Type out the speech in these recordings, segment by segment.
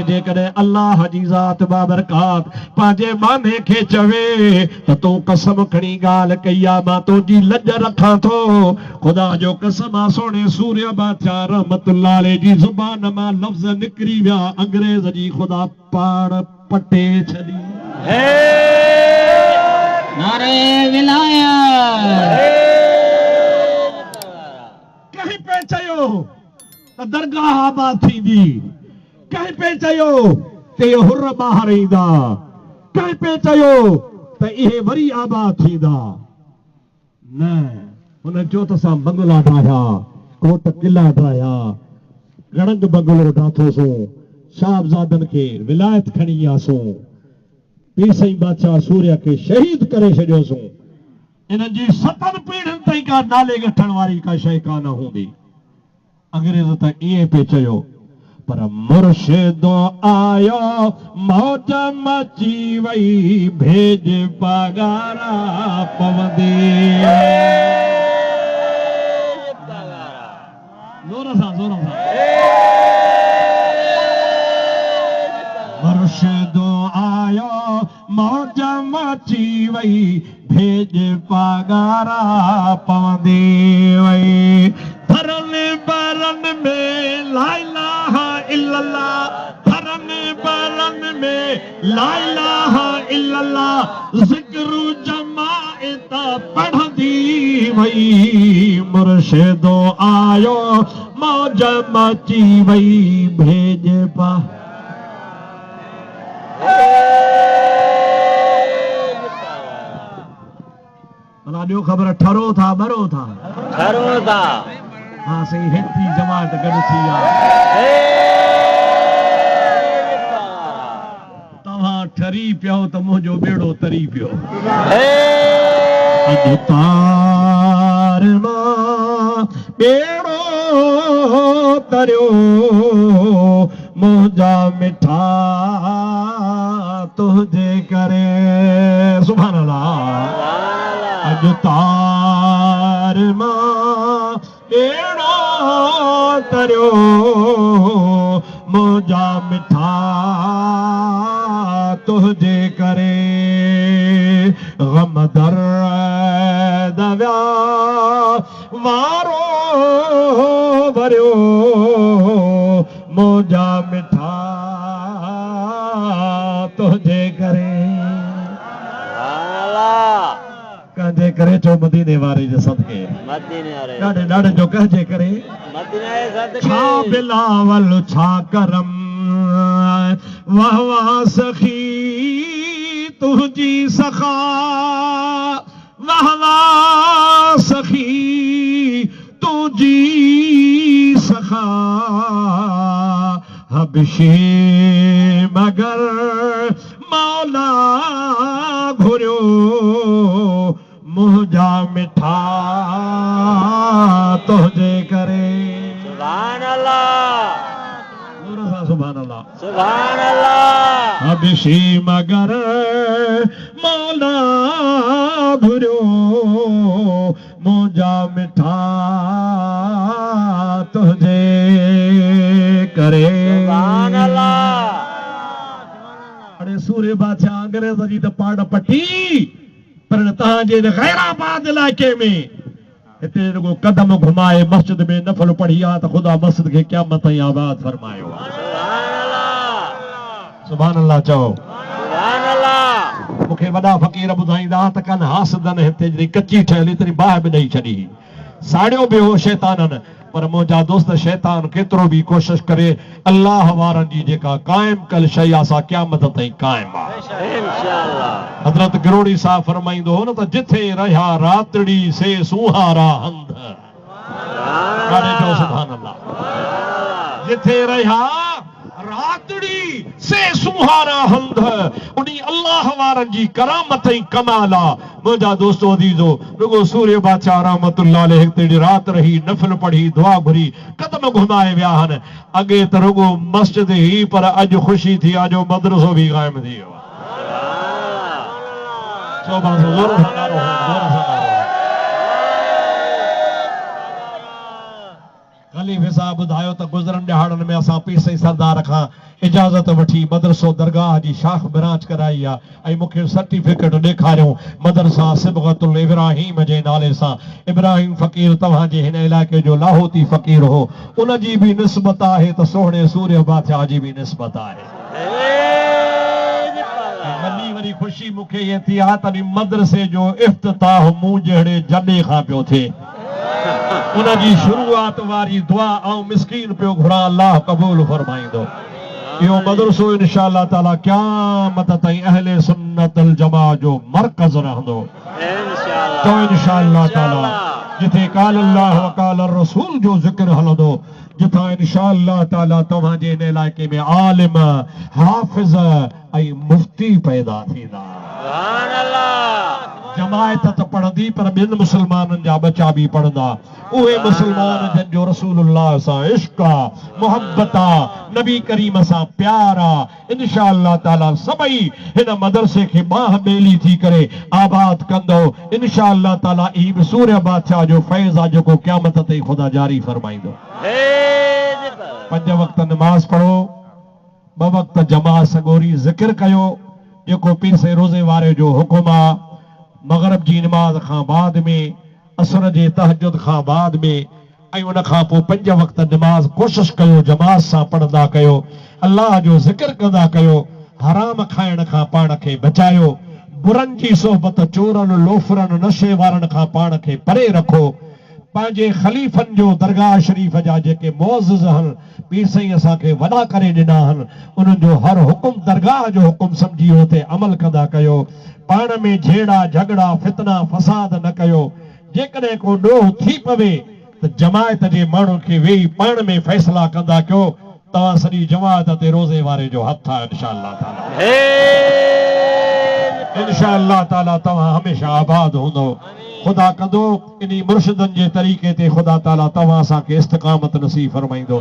جيڪڏهن الله جي ذات بابرڪات پنهنجي ٻانهي کي چوي ته تون قسم کڻي ڳالهه ڪئي آ مان تنهنجي لڄ رکان ٿو، خدا جو قسم آ سهڻي سورهيه بادشاهه رحمت الله عليه جي زبان مان لفظ نڪري ويا انگريز جي خدا پاڙ پٽي ڇڏي. نعري ولايت. ڪنهن پئي چيو ته درگاهه آباد ٿيندي، ڪنهن پئي چيو ته اهي حر ٻاهر ايندا، ڪنهن پئي چيو ته اهي وري آباد ٿيندا. نه، هنن چيو ته اسان بنگلا ڊاهيا، ڪوٽ قلعا ڊاهيا، گڙنگ بنگلو ڊاٿوسون، شاهبزادن کي ولايت کڻي وياسون، پير سائين بادشاهه سورهيه کي شهيد ڪري ڇڏيوسون. انهن جي ستن پيڙهين تائين ڪا نالي ڳٺڻ واري ڪا شيء ڪانه هوندي. انگريز ته ائين پئي چيو، پر مرشد آيو، موج مچي وئي، ڀيڄ پاڳارا پوندي. زور سان زور سان. مرشد آيو، موج مچي وئي، ڀيڄ پاڳارا پوندي وئي. ٿرن برن ۾ لا اله الا الله، ٿرن برن ۾ لا اله الا الله، ذڪر جماعت پڙهندي وئي. مرشد آيو، موج مچي وئي، ڀيڄ پا. ڀلا ڏيو خبر ٺرو ٿا ٻرو ٿا. ٺرو ٿا. ها سائين هيتري جماعت گڏ ٿي آ. توهان ٺري پيو ته منهنجو ٻيڙو تري پيو. اڄ تار مان ٻيڙو تريو. منهنجا مٺا تنهنجي ڪري سبحان الله اڄ تار مان ٻيڙو تريو منهنجا مٺا تنهنجي ڪري غم درد ويا وارو ڀريو منهنجا مٺا تنهنجي ڪري. ڪنهن جي ڪري چئو مديني واري جي صدقي. ڏاڍي ڏاڍي جو ڪنهن جي ڪري. ڇا بلاول ڇا ڪرم واه واه سخي تنهنجي سخا. واه واه سخي تنهنجي سخا حبشي مگر مولا گهريو منهنجا مٺا تنهنجي ڪري. سبحان الله. زور سان سبحان الله. سبحان الله. حبشي مگر مولا گهريو منهنجا مٺا تنهنجي ڪري. سبحان الله. اڙي سورهيه بادشاهه انگريز جي ته پاڙ پٽي پر توهان جي هن غير آباد علائقي ۾ هتي رڳو قدم گهمائي مسجد ۾ نفل پڙهي ها ته خدا مسجد کي قيامت تائين آباد فرمايو ها. سبحان الله چئو. سبحان الله. مون کي وڏا فقير ٻڌائيندا ها ته ڪن حاسدن هتي جڏهن ڪچي ٺهيل هئي تڏهن باهه به ڏئي ڇڏي هئي. ساڙيو به هو شيطانن پر منهنجا دوست شيطان ڪيترو به ڪوشش ڪري الله وارن جي جيڪا قائم ڪيل شيء آ سا قيامت تائين قائم آ. حضرت گروڙي صاحب فرمائيندو هو نه ته جٿي رهيا راتڙي سي سونهارا هنڌ. ڏاڍي چئو سبحان الله. جٿي رهيا راتڙي سي سونهارا هنڌ. انهي الله وارن جي ڪرامت ۽ ڪمال آ. منهنجا دوستو عزيزو! رڳو سورهيه بادشاهه رحمة الله عليه هڪ تهڙي رات رهي نفل پڙهي دعا گهري قدم گهمائي ويا هن. اڳي ته رڳو مسجد هئي پر اڄ خوشي ٿي آ جو مدرسو به قائم ٿي ويو آ. سو زور سان نعرو هڻو زور سان نعرو هڻو. خليفي صاحب ٻڌايو ته گذرن ڏهاڙن ۾ اسان پير سائين سردار کان اجازت وٺي مدرسو درگاهه جي شاخ برانچ ڪرائي آ ۽ مون کي سرٽيفڪيٽ ڏيکاريون مدرسه صبغة الابراهيم جي نالي سان ابراهيم فقير توهان جي هن علائقي جو لاهوتي فقير هو ان جي به نسبت آهي ته سهڻي سورهيه بادشاهه جي به نسبت آهي. ۽ وڏي وري خوشي مون کي ائين ٿي آ ته مدرسي جو افتتاح مون جهڙي جڏي کان پيو ٿئي. ان جي شروعات واري دعا آئون مسڪين پيو گهران الله قبول فرمائيندو. اهو مدرسو ان شاء الله تعالي قيامت تائين اهل سنت الجماعت جو مرڪز رهندو. چئو ان شاء الله تعالي جتي قال الله وقال الرسول جو ذڪر هلندو جتان ان شاء الله تعالي توهان جي هن علائقي ۾ عالم، حافظ ۽ مفتي پيدا ٿيندا. سبحان الله. جماعت ته پڙهندي پر ٻين مسلمانن جا ٻچا به پڙهندا. اهي مسلمان جن جو رسول الله سان عشق آ، محبت آ، نبي ڪريم سان پيار آ، ان شاء الله تعالي سڀئي هن مدرسي کي ٻانهن ٻيلي ٿي ڪري آباد ڪندؤ. ان شاء الله تعالي هي به سورهيه بادشاهه جو فيض آ جيڪو قيامت تائين خدا جاري فرمائيندو. پنج وقت نماز پڙهو. ٻه وقت جماعت سڳوري ذڪر ڪيو جيڪو پير سائين روضي واري جو حڪم آ مغرب جي نماز کان بعد ۾ عصر جي تهجد کان بعد ۾ ۽ ان کان پوء پنج وقت نماز ڪوشش ڪيو جماعت سان پڙهندا ڪيو الله جو ذڪر ڪندا ڪيو حرام کائڻ کان پاڻ کي بچايو برن جي صحبت چورن لوفرن نشي وارن کان پاڻ کي پري رکو پنهنجي خليفن جو درگاهه شريف جا جيڪي معزز هن پير سائين اسان کي وڏا ڪري ڏنا هن انهن جو هر حڪم درگاهه جو حڪم سمجهي ان تي عمل ڪندا ڪيو پاڻ ۾ جهيڙا جهڳڙا فتنا فساد نه ڪيو جيڪڏهن ڪو ڏوهه ٿي پوي ته جماعت جي ماڻهن کي ويهي پاڻ ۾ فيصلا ڪندا ڪيو توهان سڄي جماعت تي روضي واري جو هٿ آهي انشاء الله تعالي انشاء الله تعالي توهان هميشه آباد هوندؤ خدا ڪندو انهي مرشدن جي طريقي تي خدا تعالي توهان اسان کي استقامت نصيب فرمائيندو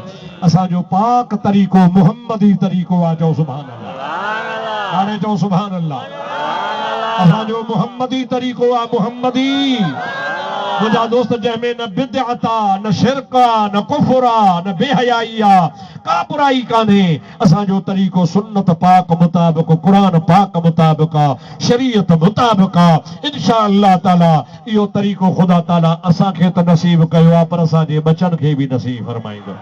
اسان جو پاڪ طريقو محمدي طريقو آ چئو سبحان الله هاڻي چئو سبحان الله اسان جو محمدي طريقو آ محمدي منهنجا دوست جنهن ۾ نه بدعت آ نه شرڪ آ نه ڪفر آ نه بي حيائي آ ڪا برائي ڪانهي اسان جو طريقو سنت پاڪ مطابق قرآن پاڪ مطابق آ شريعت مطابق آ انشاء الله تعالي اهو طريقو خدا تعالي اسان کي ته نصيب ڪيو آ پر اسان جي ٻچن کي به نصيب فرمائيندو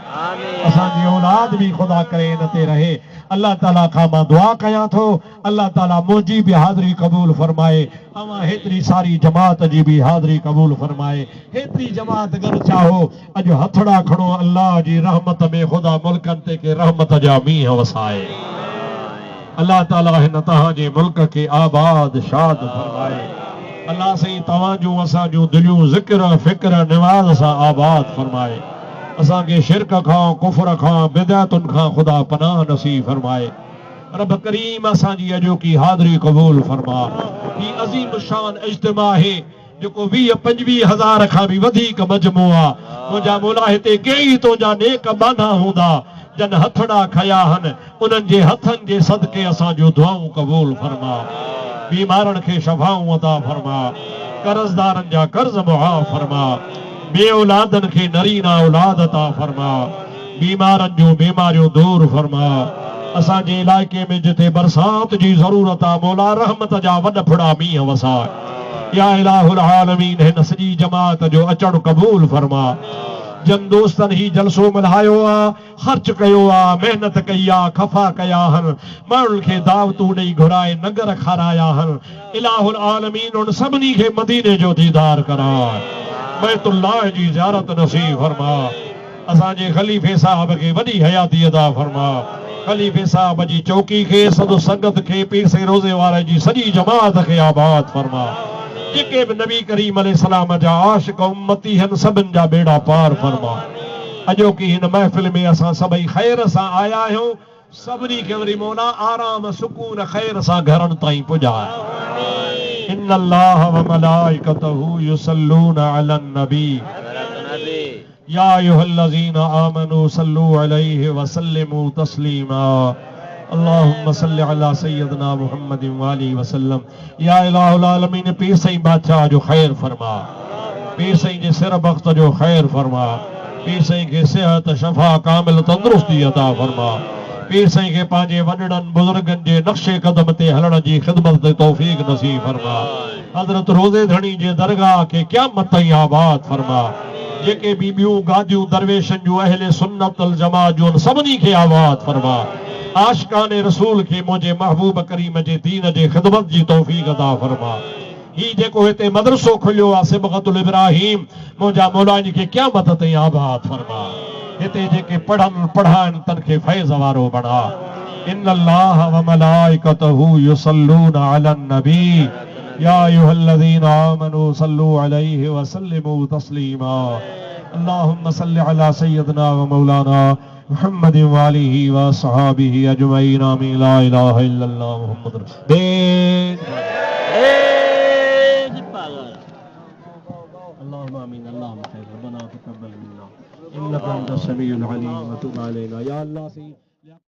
اسان جي اولاد به خدا ڪري ان تي رهي الله تعالي کان مان دعا ڪيان ٿو الله تعالي منهنجي به حاضري قبول فرمائي اوهان هيتري ساري جماعت جي به حاضري قبول فرمائي هيتري جماعت گڏ ٿيا هو اڄ هٿڙا کڻو الله جي رحمت ۾ خدا ملڪن تي ڪي رحمت جا مينهن وسائي الله تعالي هن توهان جي ملڪ کي آباد شاد فرمائي الله سائين توهان جون اسان جون دليون ذڪر فڪر نماز سان آباد فرمائي اسان کي شرڪ کان ڪفر کان بدعتن کان خدا پناهه نصيب فرمائي رب ڪريم اسان جي اڄوڪي حاضري قبول فرما هي عظيم الشان اجتماع آهي جيڪو 20 25 هزار کان به وڌيڪ مجموع آ. منهنجا مولا هتي ڪيئي تنهنجا نيڪ ٻانها هوندا جن هٿڙا کنيا هن انهن جي هٿن جي صدقي اسان جون دعائون قبول فرما. بيمارن کي شفائون عطا فرما. قرضدارن جا قرض معاف فرما. بي اولادن کي نرينا اولاد عطا فرما. بيمارن جون بيماريون دور فرما. اسان جي علائقي ۾ جتي برسات جي ضرورت آ مولا رحمت جا وڏ ڦڙا مينهن وساء. يا اله العالمين هن سڄي جماعت جو اچڻ قبول فرما. جن دوستن هي جلسو ملهايو آ، خرچ ڪيو آ، محنت ڪئي آ، خفا ڪيا هن، ماڻهن کي دعوتون ڏئي گهرائي ننگر کارايا هن، اله العالمين انهن سڀني کي مديني جو ديدار ڪراء. بيت الله جي زيارت نصيب فرما. اسان جي خليفي صاحب کي وڏي حياتي عطا فرما. خليفي صاحب جي چوڪي کي، سندس سنگت کي، پير سائين روضي واري جي سڄي جماعت کي آباد فرما. جيڪي به نبي ڪريم عليه السلام جا عاشق امتي هن سڀن جا ٻيڙا پار فرما. اڄوڪي هن محفل ۾ اسان سڀئي خير سان آيا آهيون. سڀني کي وري مولا آرام سڪون خير سان گهرن تائين پڄاء. ان الله وملائڪته يصلون علي النبي يا ايها الذين آمنوا صلوا عليه وسلموا تسليما اللهم صل علي سيدنا محمد واله وسلم يا اله العالمين پير سائين بادشاهه جو خير فرما پير سائين جي سر بخت جو خير فرما. پير سائين کي صحت، شفا، ڪامل تندرستي عطا فرما. پير سائين کي پنهنجي وڏڙن بزرگن جي نقش قدم تي هلڻ جي خدمت تي توفيق نصيب فرما. حضرت روضي ڌڻي جي درگاهه کي قيامت تائين آباد فرما. جيڪي به ٻيون گاديون درويشن جون اهل سنت الجماعت جون سڀني کي آباد فرما. عاشقان رسول کي منهنجي محبوب ڪريم جي دين جي خدمت جي توفيق عطا فرما. هي جيڪو هتي مدرسو کليو آ صبغة الابراهيم منهنجا مولا ان کي قيامت تائين آباد فرما. هتي جيڪي پڙهن پڙهائن تن کي فيض وارو بڻا. ان الله وملائڪته يصلون علي النبي يا ايها الذين آمنوا صلوا عليه وسلموا تسليما اللهم صل علي سيدنا ومولانا محمد واله واصحابه اجمعين آمين لا اله الا الله محمد رسول اللهم آمين اللهم خير ربنا تقبل منا انك انت السميع العليم وتب علينا يا الله سي.